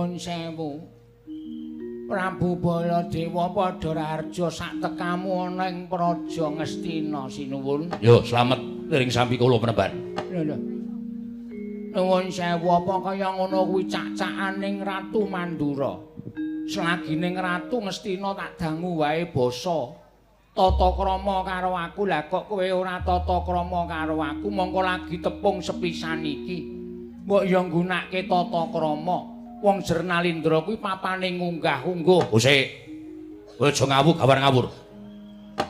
Nuwun sewu. Prabu Baladewa padha raharja sak tekamu ana ing Praja Ngastina sinuwun. Yo, slamet ring sampi kula penemban. Lho lho. Nuwun sewu, apa kaya ngono kuwi cak-cakaning Ratu Mandura. Selagining Ratu Ngastina tak dangu wae basa tata krama karo aku. Lah kok kowe ora tata krama karo aku, mongko lagi tepung sepisan iki. Mbok ya nggunakake tata krama. Wong Jernalindra kuwi papane ngunggah-ungguh. Usik. Kowe aja ngawur gawar ngawur.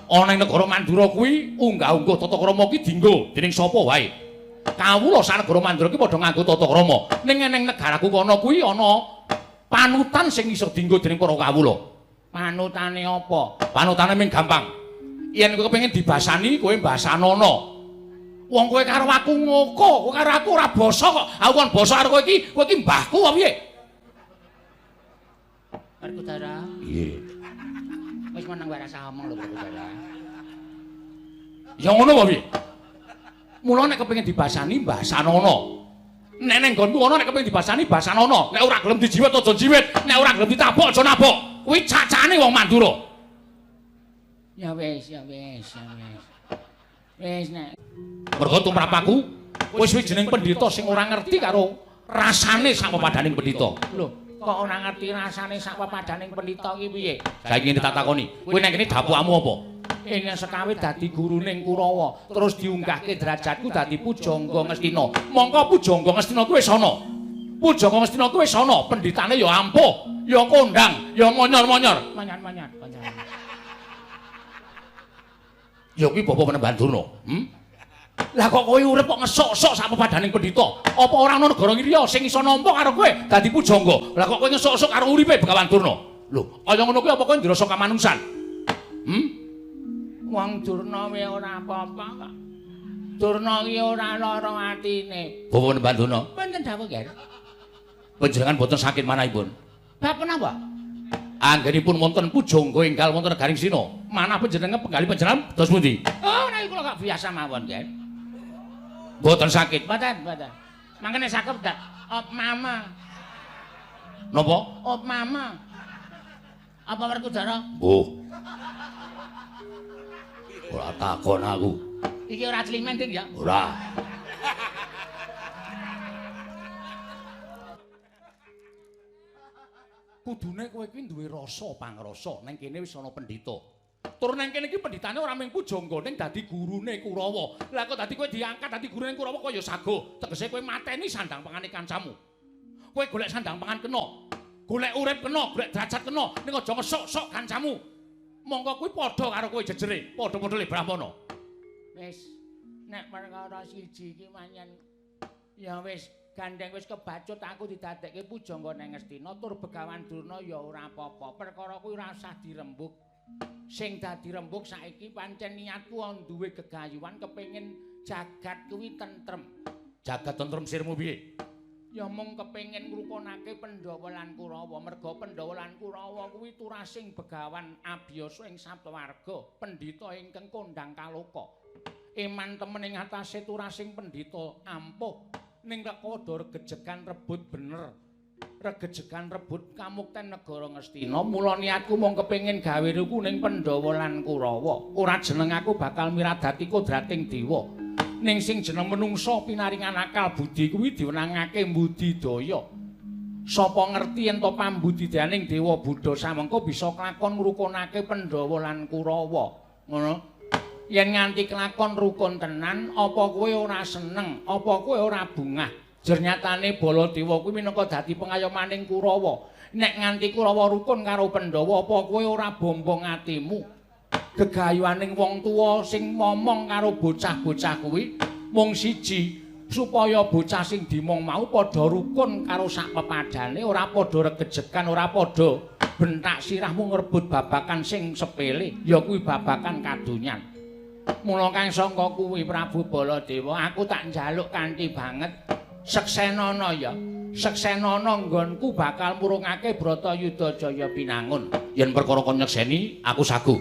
Ana ing negara Mandura kuwi unggah-ungguh tata krama kuwi dienggo dening sapa wae. Kawula sak negara Mandura kuwi padha nganggo tata krama. Ning eneng negaraku kono kuwi ana panutan sing iso dienggo dening para kawula. Panutane apa? Panutane mung gampang. Yen kowe kepengin dibasani, kowe mbasanono. Wong kowe karo aku ngoko, kowe karo aku ora basa kok. Aku kon basa karo kowe iki, kowe iki mbahku apa piye? Werkudara. Piye? Wis meneng wae rasa omong lho Werkudara. Ya ngono apa piye? Mula nek kepengin dibasani mbasanono. Nek ning nggonku ana nek kepengin dibasani basanono. Nek ora gelem dijiwit aja jiwit, nek ora gelem ditabok aja nabok. Kuwi cacane wong Mandura. Ya wis, ya wis, ya wis. Wis nek mergo tumrapaku wis jeneng pendhita sing ora ngerti karo rasane sak pepadaning pendhita. Lho, kok ora ngerti rasane sak pepadaning pendhita iki piye? Saiki ngene tak takoni, kowe nang kene dapukmu apa? Ing sekawe dadi guruning Kurawa, terus diunggahke derajatku dadi pujangga Ngastina. Mongko pujangga Ngastina kuwi wis ana. Pujangga Ngastina kuwi wis ana, pendhitane ya ampuh, ya kondang, ya monyor-monyor. Monyor-monyor. Ya kuwi Bapak Penemban Durna. Lah kok kowe urip kok ngesok-sok sak pepadaning pendhita? Apa ora ana negara ngiriya sing iso nampa karo kowe dadi pujangga? Lah kok kowe ngesok-sok karo uripe Begawan Durna? Lho, kaya ngono kuwi apa kowe ndirasa kamanungsan? Wong Durna wae ora apa-apa kok. Durna ki ora lara atine. Bapak Penemban Durna. Wonten dawuh, Ger. Panjenengan boten sakit manahipun. Bab menapa? Anggenipun wonten pujangga enggal wonten negaring Sina. Manah panjenengan penggalih panjenengan dos pundi? Oh, nek kula kok biasa mawon, Ger. Boten sakit. Boten, boten. Mangkene saged dak op mama. Napa? Op mama. Apa Werkudara? Mbuh. Ora takon aku. Iki ora climen, Ding ya? Ora. Kudune kowe iki duwe rasa pangrasa. Nang kene wis ana pendhita. Tur nang kene iki pendhitane ora mung pujangga ning dadi gurune Kurawa. Lah kok dadi kowe diangkat dadi gurune Kurawa kaya sago. Tegese kowe mateni sandang pangane kancamu. Kowe golek sandang pangan kena, golek urip kena, golek derajat kena, ning aja ngesok-sok kancamu. Mongko kuwi padha karo kowe jejere, padha-padha le Brahmana. Wis nek perkara siji iki manyen ya wis gandeng wis kebacut aku didadekke pujangga nang Ngastina tur Begawan Durna ya ora apa-apa. Perkara kuwi ora usah dirembug. Sing dadi rembug saiki pancen niatku duwe gegayuhan kepengin jagat kuwi tentrem. Jagat tentrem sirmu piye? Ya mung kepengin ngrukunake Pandhawa lan Kurawa. Merga Pandhawa lan Kurawa kuwi turasing begawan abiyasa ing Saptawarga, pendhita ingkang kondhang kaloka. Eman temen ing atase turasing pendhita ampuh ning rekoda regejegan rebut bener. Regejegan rebut kamukten negara Ngastina. Mula niatku mung kepengin gawe ruku ning Pandhawa lan Kurawa. Ora jeneng aku bakal miradati kodrating dewa. Ning sing jeneng menungsa pinaringan akal budi kuwi diwenangake mbudidaya. Sapa ngerti yen to pambudidayaning Dewa Buddha samengko bisa klakon ngrukunake Pandhawa lan Kurawa. Ngono. Yen nganti klakon rukun tenan, apa kowe ora seneng, apa kowe ora bungah? Jernyatane Baladewa kuwi minangka dadi pengayomaning Kurawa. Nek nganti Kurawa rukun karo Pandhawa, apa kowe ora bombong atimu? Gegayuhaning wong tuwa sing momong karo bocah-bocah kuwi mung siji, supaya bocah sing dimong mau padha rukun karo sak pepadane, ora padha regejegan, ora padha bentak sirahmu ngrebut babakan sing sepele, ya kuwi babakan kadonyan. Mula kang sangka kuwi Prabu Baladewa, aku tak njaluk kanthi banget seksenana ya. Seksenana nggonku bakal murungake Bratayuda Jaya Binangun. Yen perkara kon nyekseni, aku sagu.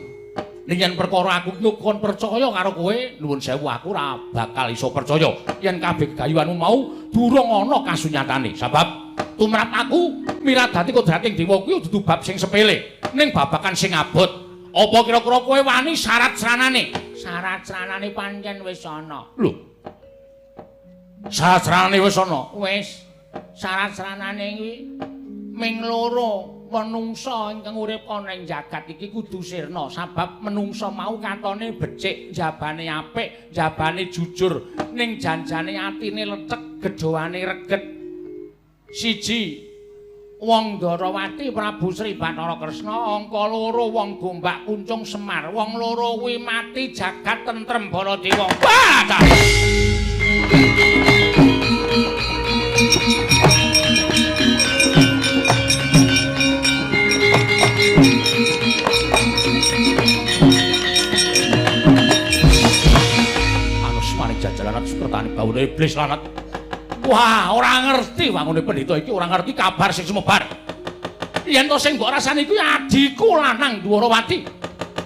Ning yen perkara aku kon percaya karo kowe, nuwun sewu aku ora bakal iso percaya yen kabeh gegayuhanmu mau durung ana kasunyatane. Sebab Tumrap aku miradati kodrating dewa kuwi dudu bab sing sepele, ning babakan sing abot. Apa kira-kira kowe wani syarat sranane? Syarat sranane pancen wis ana. Lho. Syarat sranane wis ana. Wis. Syarat sranane kuwi ming loro. Menungsa ingkang urip ana ing jagat iki kudu sirna sabab menungsa mau katone becik, jabane apik, jabane jujur, ning janjane atine lecek, gedhoane reget. Siji wong Ndharawati Prabu Sri Bathara Kresna, angka loro wong Gombak Kuncung Semar. Wong loro kuwi mati jagat tentrem Baladewa. Wah! Jajalan sukertane baune iblis lanat. Wah, ora ngerti wangune pendhita iki, ora ngerti kabar sing sumebar. Yen to sing mbok rasani kuwi adhiku lanang Dwarawati.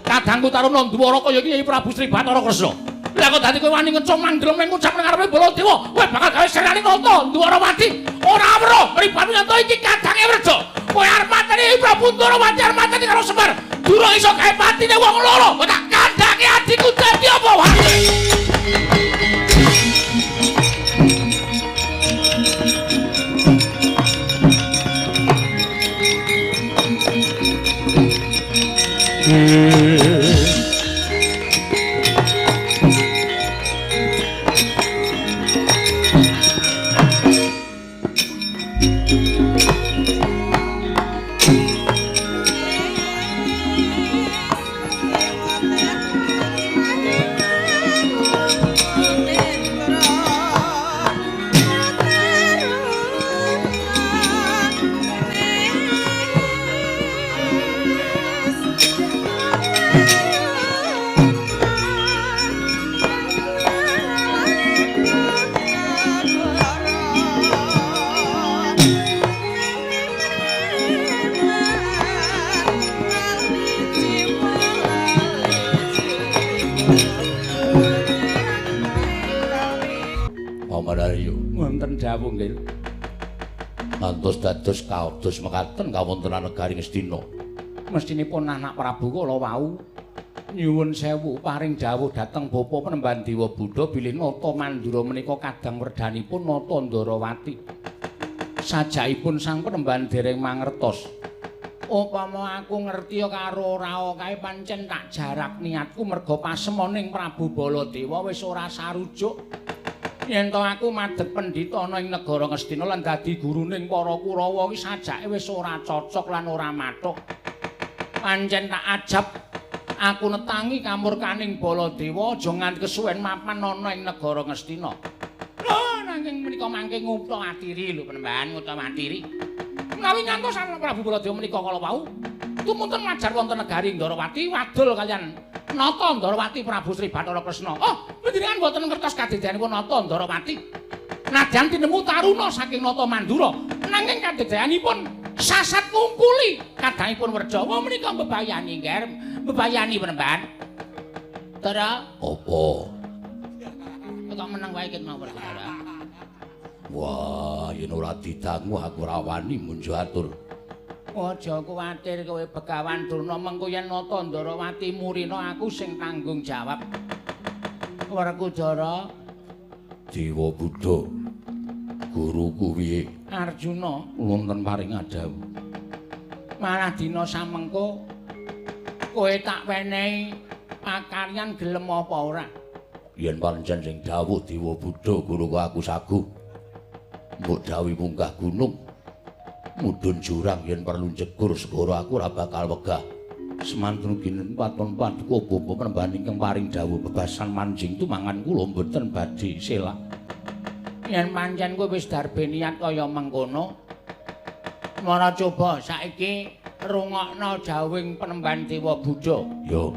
Kadangku Taruna Ndwara kaya iki Kyai Prabu Sri Bathara Kresna. Lah kok dadi kowe wani ngecung mandrem ning ngucap nang ngarepe Baladewa, kowe bakal gawe sirane nata Dwarawati. Ora weruh mripatmu yen to iki kadange Wreja. Kowe arep mateni Prabu Dwarawati arep mateni karo Semar. Durung iso gawe patine wong loro, kok tak kandhake adhiku dadi apa wae. Wonten dawuh nggih. Ngantos dados kados mekaten kawontenan negari Ngastina. Mestinipun anak Prabu kala wau nyuwun sewu paring dawuh dhateng Bapa Penemban Dewa Buddha bilih nata Mandura menika kadang werdanipun nata Ndharawati. Sajakipun sang Penemban dereng mangertos. Upama aku ngerti karo ora kae pancen tak jarak niatku merga pasemoning Prabu Baladewa wis ora sarujuk. Yen to aku madhep pendhita ana ing negara Ngastina lan dadi guruning para Kurawa iki sajake wis ora cocok lan ora mathuk. Pancen tak ajab aku netangi kamurkaning Baladewa aja nganti kesuwen mapan ana ing negara Ngastina. Lho nanging menika mangke ngupta atiri lho Penemban, ngupta atiri. Menawi ngantos Prabu Baladewa menika kala wau tumunten majar wonten negari Ndharawati wadul kaliyan nata Ndharawati Prabu Sri Bathara Kresna. Oh, panjenengan mboten ngertos kadedeanipun nata Ndharawati. Nadyan tinemu taruna saking nata Mandura, nanging kadedeanipun sasat ngungkuli kadangipun Werja. Wah menika mbebayani, Ngger, mbebayani Penemban. Tara, apa? Kok meneng wae ket mau Werkudara. Wah, yen ora didangu aku ora wani munjo atur. Aja kuwatir kowe Begawan Durna, mengko yen nata Ndharawati murina aku sing tanggung jawab. Werkudara, Dewa Buddha, guruku piye? Arjuna, wonten paring adhawuh. Malah dina samengko kowe tak wenehi pakaryan gelem apa ora? Yen pancen sing dawuh Dewa Buddha guruku aku saguh. Mbok dawuhi munggah gunung, mudhun jurang yen perlu njegur segara aku ora bakal wegah. Semantun ginen paton paduka bapa Penemban ingkang paring dawuh bebasan manjing tumangan kula mboten badhe selak. Yen pancen kowe wis darbe niat kaya mengkono, mara coba saiki rungokno dawuhing Penemban Dewa Buddha. Yo.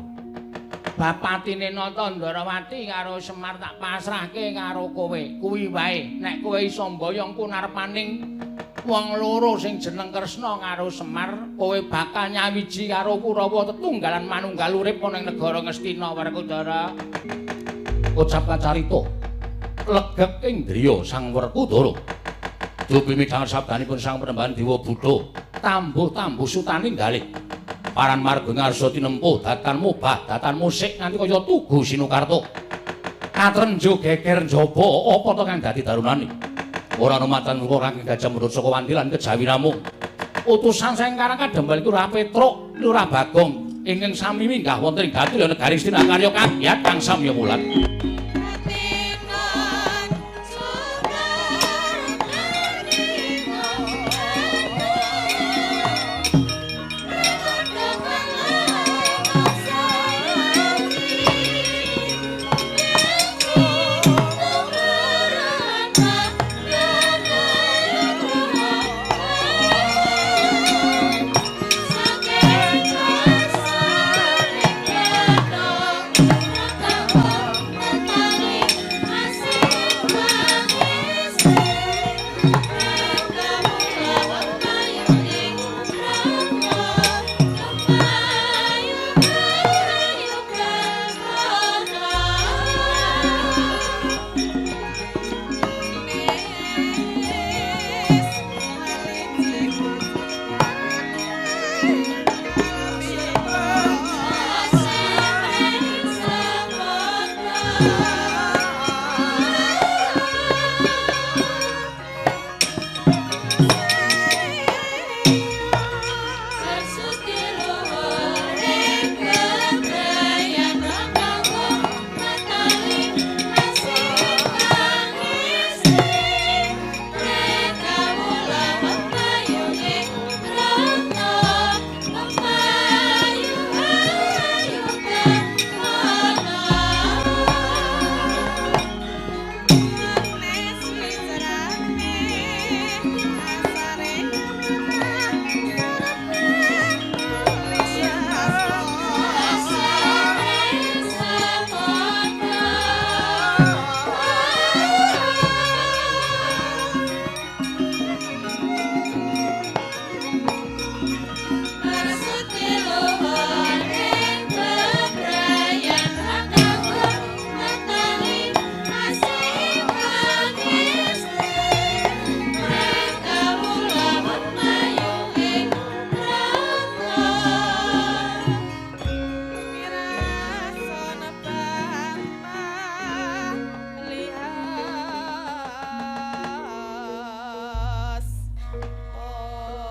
Bapatine Nata Ndharawati karo Semar tak pasrahke karo kowe. Kuwi wae nek kowe iso mboyong kunarpaning wong loro sing jeneng Kresna karo Semar, kowe bakal nyawiji karo Kurawa tetunggalan manunggal urip ana ing negara Ngastina. Werkudara. Ucap kacarita legek ing driya Sang Werkudara. Dupi midhanget sabdanipun Sang Panembahan Dewa Buddha, tambuh-tambuh sutane galih. Paran marga ngarsa tinempuh datan mubah, datan musik nganti kaya tugu Sinukarta. Katrenjo geger njaba apa to kang dadi darunane? Ora ana matan ora kang Gajah Mundut saka Wanti lan Kejawi namung. Utusan saking Karang Kadempel iku Lurah Petruk, Lurah Bagong ingkang sami minggah wonten ing Gatulya Negari Astina karya kagiat kang samya mulat.